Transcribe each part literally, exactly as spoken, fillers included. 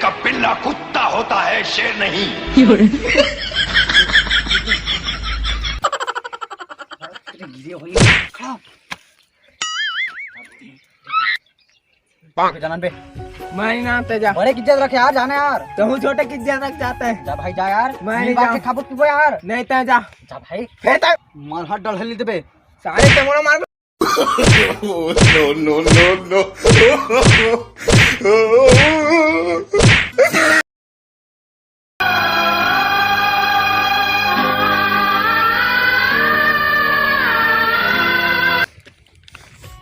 का पिल्ला कुत्ता होता है, शेर नहीं। जानन बे। मैं ना ते जा। बड़े की इज्जत रखे यार, जाना यार। तहूँ छोटे की इज्जत रख जाते हैं। जा भाई जा यार। मैं नहीं बात जाऊँ। के खाबो पीबो यार। नहीं ते जा। जा भाई। फिर तक मार हाथ डाल हली देबे। सारे चमड़ा मार। No, no, no, no।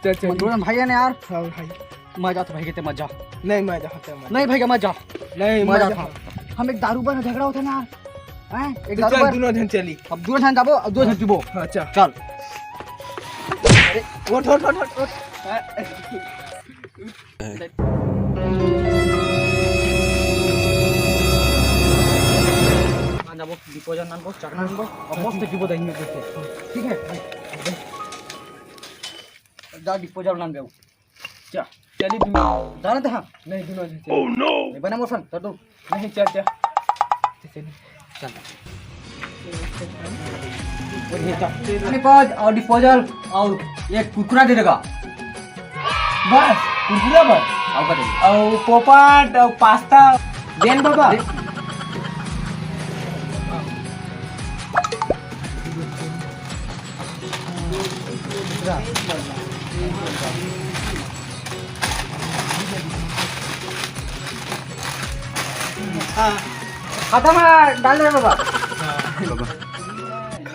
चल, चल। मत बोल भाई ने यार। हाँ भाई। मैं जात भाई के ते मत जा। नहीं, मैं जात हूँ, मैं। नहीं भाई के मत जा। नहीं, मैं मैं जात जात हूँ। हूँ। हम एक दारू पर झगड़ा होता ना यार। हैं? एक तो दारू चल, पर। दोनों जन चली। अब दोनों जन जाबो, अब दो जन पीबो। हाँ, चल। चल। अरे, उठ, उठ, उठ, उठ, उठ। हाँ, जाबो, डिपोजल नानबो, चकना नानबो, अब मस्त पीबो दही में घुस के। ठीक है? जा डिपोजल नानबे। जा, चली दोनों। जाना था? नहीं, दोनों नहीं चली। Oh no! नहीं बना मौसम, तो तू। नहीं, चल, चल। चल। डिपोज और डिपोजल और एक कुरकुरा दे देगा। बस, कुरकुरा बस। और का दे? और पोपट और पास्ता। देन बाबा। दे। हाँ, खत्म है, डाल दे बाबा।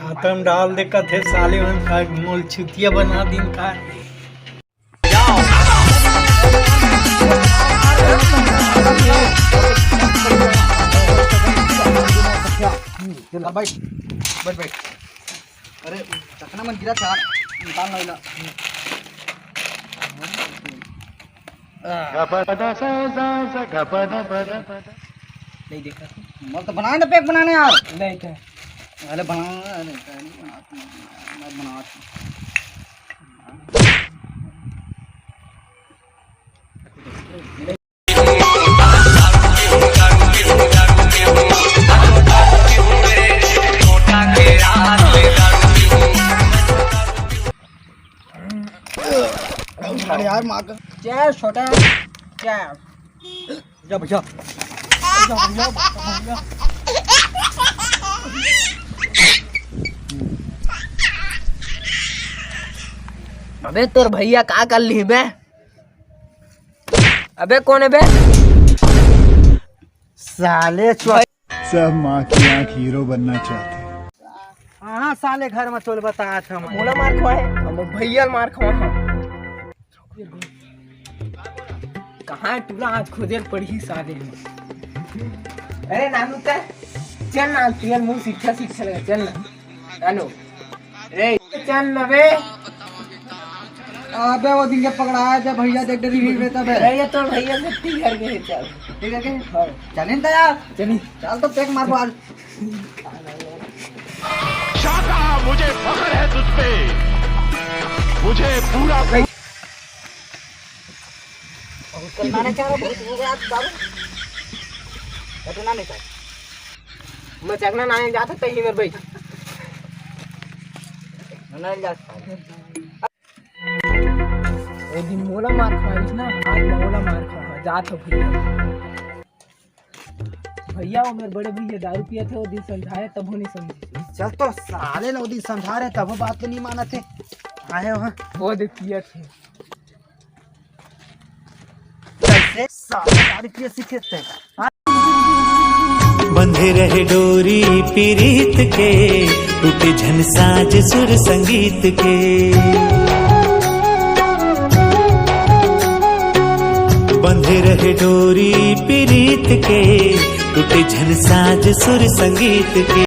खत्म डाल दे कथे साले, मन का मोल चुतिया बना दिन का। चल, बैठ, बैठ, बैठ। अरे, चखना मन गिरा था, निकाल ना इला। नहीं देखा। मत तो बनाने दे, पैक बनाने यार। नहीं था। अरे बना, अरे, अरे, बना, बना। अरे यार, माँ का। क्या है छोटा? क्या है? जा भैया। जा भैया, भैया। अबे तोर भैया का कर ली बे? अबे कौन है बे? साले चुआ। सब माँ की आँख हीरो बनना चाहते हैं। हाँ, साले घर में चोल बतात हम। मोला मार खवाए, हम भैया ल मार खवाए हम। कहाँ है टूरा, आज खोजे ल पड़ही साले। अरे नानू ते, चल ना, तुझे मुँह शिक्षा शिक्षा लगा, चल ना। नानू, रे, चल ना बे। अबे वो दिन के पकड़ाया जब भैया देख डरी हुई बे तब है। अरे ये तो भैया से ती घर गए चल। ठीक है के? हाँ। चलिन तो यार। चलिन। चल तो पैक मारबो आज। शाका, मुझे फख्र है तुझ पे, मुझे पूरा बहुत करना नहीं चाह रहा, बहुत हो गया आज दारू। घटना नहीं चाह। मैं चखना ना जाता तही मेरे भाई। नहीं जाता। वो दिन मोला मार खवाइस ना, आज मैं ओला मार खवा, जात हो भैया। भैया, वो मेरे बड़े भैया दारू पिया थे, वो दिन समझाया, तब वो नहीं समझी। चल तो साले ने वो दिन समझा रहे, तब वो बात तो नहीं माना थे। आए वहाँ। वो दे पिया थे। कैसे साले दारू पिया सीखे थे? बंधे रहे डोरी पीरीत के, टूटे झन साज सुर संगीत के। बंधे रहे डोरी पीरीत के, टूटे झन साज सुर संगीत के।